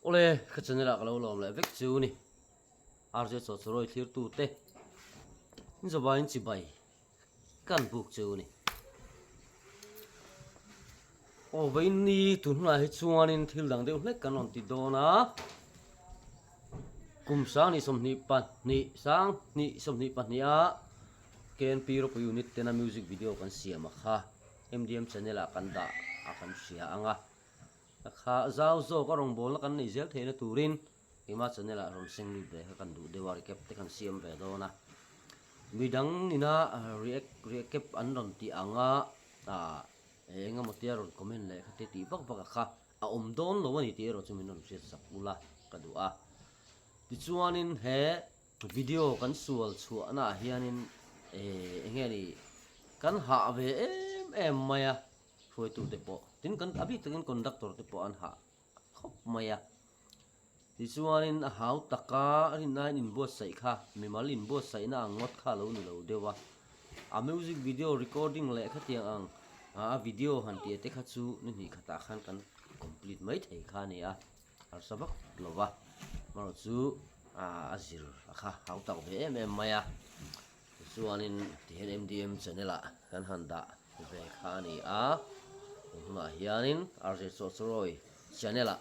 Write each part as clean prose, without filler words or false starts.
Awle, ka channel ah ka lo lawm leh vek chu ni. RJ Chawchurawi thlirtu te in zawaiin chibai kan buk chu ni. Aw vawiin ni tun hunah hi chuanin thil dang deuh hlek kan rawn ti dawn a. Kum 2022 2022 a KNP Ropui Unit tena music video kan siam a kha MDM channel ah kan dah a kan hria ang a. A kha zau zawk a rawngbawlna kan nei zel theihna turin keimah channel ah rawn seng lut ve kha kan duh deuh a recap te kan siam ve dawn a. Midang ina react recap an rawn tih ang a ah eng emaw tia rawn comment leh kha te tih vak vak a kha a awm dawn lo a ni tih erawh chu min rawn hriat sak ula ka duh a. Tichuanin he video kan sual chhuahna ah hianin eh eng nge ni kan hah ve em em mai a. Hruaitute pawh, tin kan a bik takin conductor te pawh an hah khawp mai a. Tichuanin a hau taka rinnain inbuatsaih kha mimal inbuatsaihna ang ngawt kha a lo ni lo deuh a. A music video recording leh khatiang ang a video han tih te kha chu ni hnih khatah khan kan complete mai thei kha a ni a, harsa vak lo va. Amaherawhchu chu a zir a kha hau tak ve em em mai a. Tichuanin tihian MDM channel ah kan han dah ve kha a ni a, tun hunah hianin RJ Chawchurawi channel ah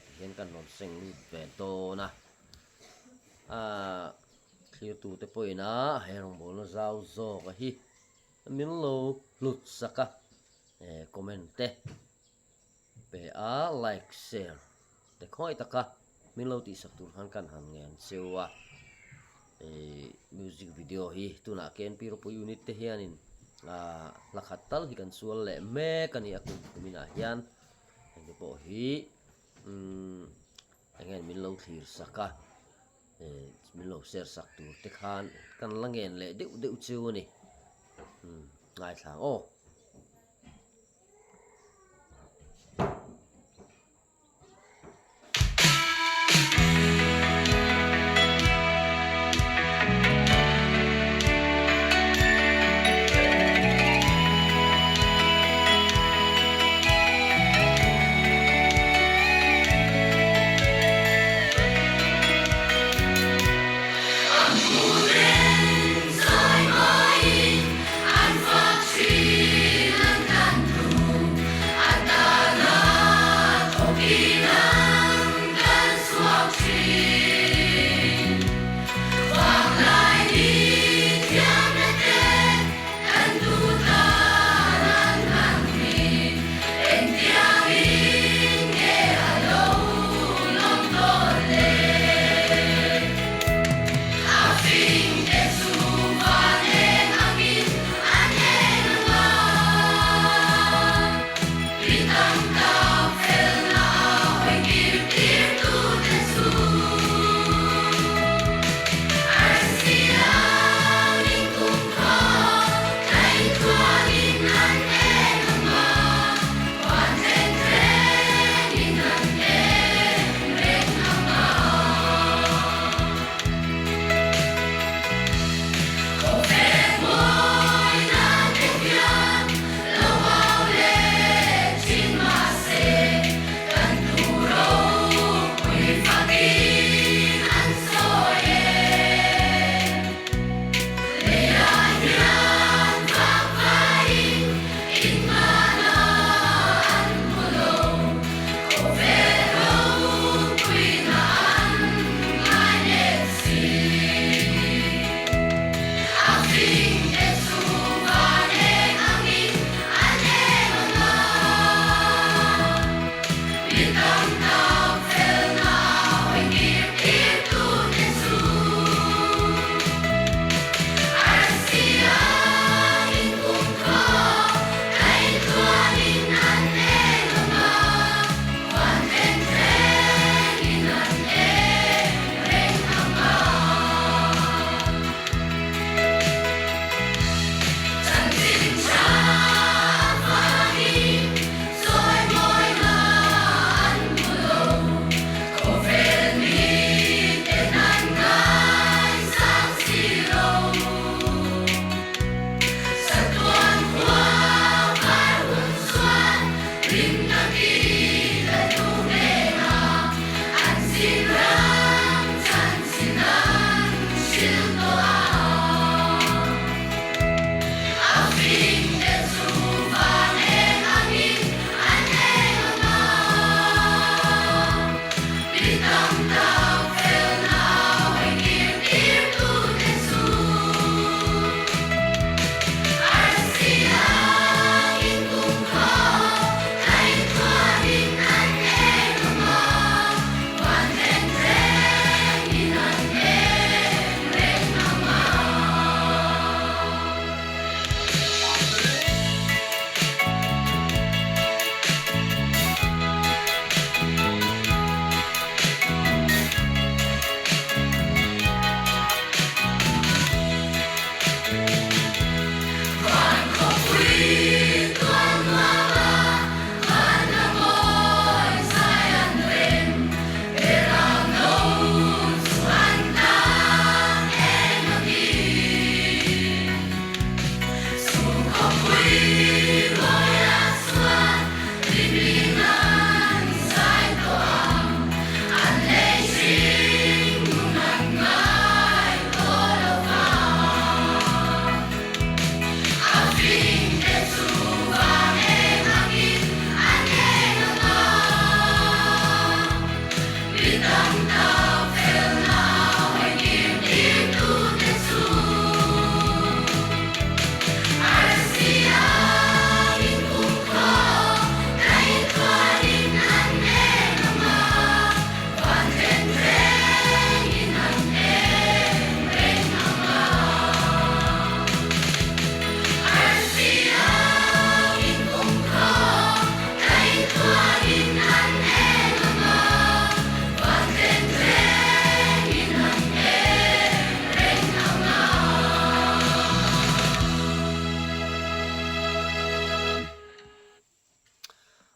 tihian kan rawn seng lut ve dawn a, aaa thlirtute pawhin a he rawngbawlna zau zawk a hi min lo hlut sak a, comment te. Pe a like share te khawi taka min lo tihsak tur khan kan han ngen cheu a ih music video hi tunah KNP ropui unit te hianin ah hla khat tal hi kan sual leh mek a ni a kum kum inah hian hengte pawh hi umm eng nge min lo thlir sak a ih min lo share sak tur te khan kan la ngen leh deuh deuh cheu a ni umm ngaithla ang aw. An hmu reng sawi maiin an fak thin.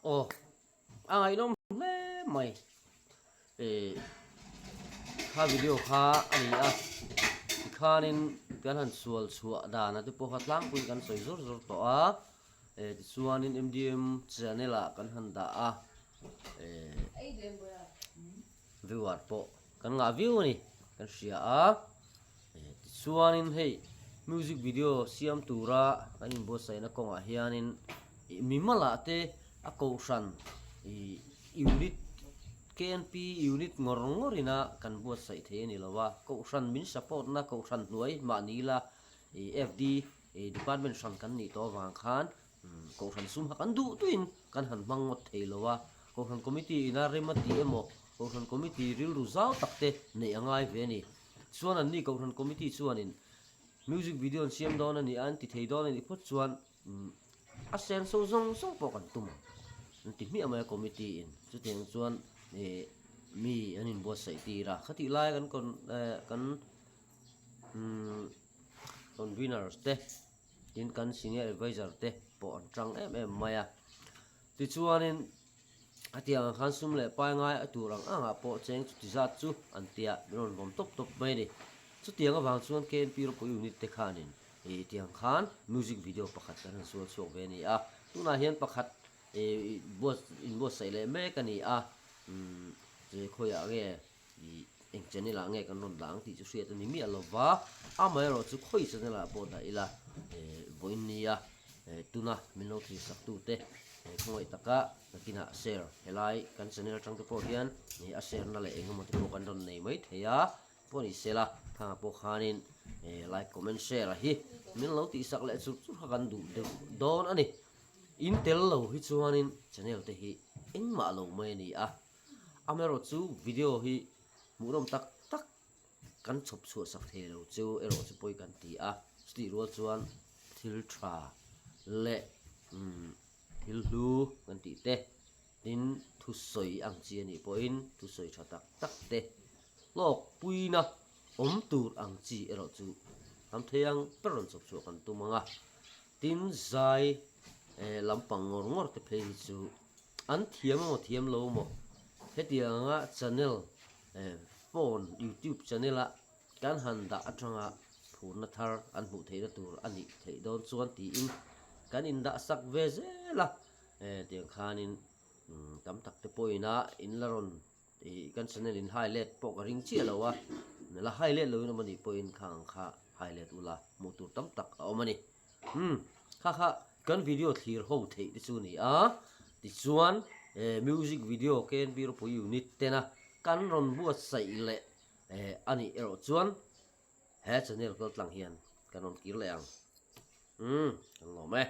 Aw a ngaihnawm hle mai eh kha video kha a ni a tikhanin kan han sual chhuah dan a te pawh kha tlangpuiin kan sawi zawr zawr tawh a eh tichuanin M_D_M channel ah kan han dah a eh viewer pawh kan ngah viau a ni kan hria a eh tichuanin hei music video siam tura kan inbuatsaihna kawngah hianin ih mimalah te a kohhran ih unit K_N_P unit ngawr ngawr ina kan buatsaih thei a ni lo a kohhran min support na kohhran hnuai mahni ila ih F_D ih department hran kan nih tawh avang khan Kohhran sum kha kan duh duhin kan han hmang ngawt thei lo a, Kohhran Committee ina rem a ti emaw, Kohhran Committee rilru zau tak te neih a ngai ve a ni. Chuan an ni Kohhran Committee chuanin music video an siam dawn a ni a, an ti thei dawn a nih phawt chuan a senso zawng zawng pawh kan tum ang an ti hmiah mai a Committee in. Chutiang chuan ih mi an inbuatsaih tir a, khatih lai kan kan conveners te Tin, kan senior advisor te pawh an tang em em mai a. Tichuanin a tiang ang khan sum leh pai ngai a tur ang angah pawh cheng chuti zat chu an tia min rawn vawm tawp tawp mai a ni. Chutiang avang chuan KNP ropui unit te khanin ih tiang khan music video pakhat kan han sual chhuak ve a ni a. Tunah hian pakhat ih buat inbuatsaih leh mek a ni a. Umm khawiah nge Ih, eng channel ah nge kan rawn dah ang tih chu hriat a ni miah lo va, amaherawh chu khawi channel ah pawh dah ila, eh, vawiin nia, eh, tuna min lo thlir sak tu te, eh, khawngaih taka nakinah share helai kan channel atang te pawh hian, eh, a share na leh eng emaw te pawh kan rawn nei mai thei a, pawh ni sela, thangah pawh khanin, eh, like comment share a hi min lo tih sak leh chur chur kha kan duh deuh dawn a ni. In tel lo hi chuanin channel te hi engmah lo mai a ni a. Amaherawh chu video hi hmuhnawm tak tak kan chhawp chhuah sak thei lo chu erawh chu pawi kan ti a, chutih rual chuan thil tha leh umm thil hlu kan tih te tin thusawi ang chi a nih pawhin thusawi tha tak tak te hlawk puina awm tur ang chi erawh chu tam thei ang ber rawn chhawp chhuah kan tum ang a, tin zai eh lampang ngawr ngawr te phei hi chu An thiam emaw thiam lo maw? Hetianga channel eh phone youtube channel a kan han dah atanga phurna thar an hmuh theihna tur a nih theih dawn chuan tiin kan indah sak ve zel a, eh tiang khanin umm tam tak te pawhin a in la rawn ih kan channel in hai let pawh ka ring chiah lo a, la hai let loin awm a nih pawhin khang ang kha hai let ula hmuh tur tam tak a awm a ni. Umm kha kha kan video thlir ho theih te chu a ni a, tichuan eh music video KNB ropui unit tena kan rawn buatsaih leh eh a nih erawh chuan he channel kal tlang hian kan rawn kir leh ang. Umm kan lawm e.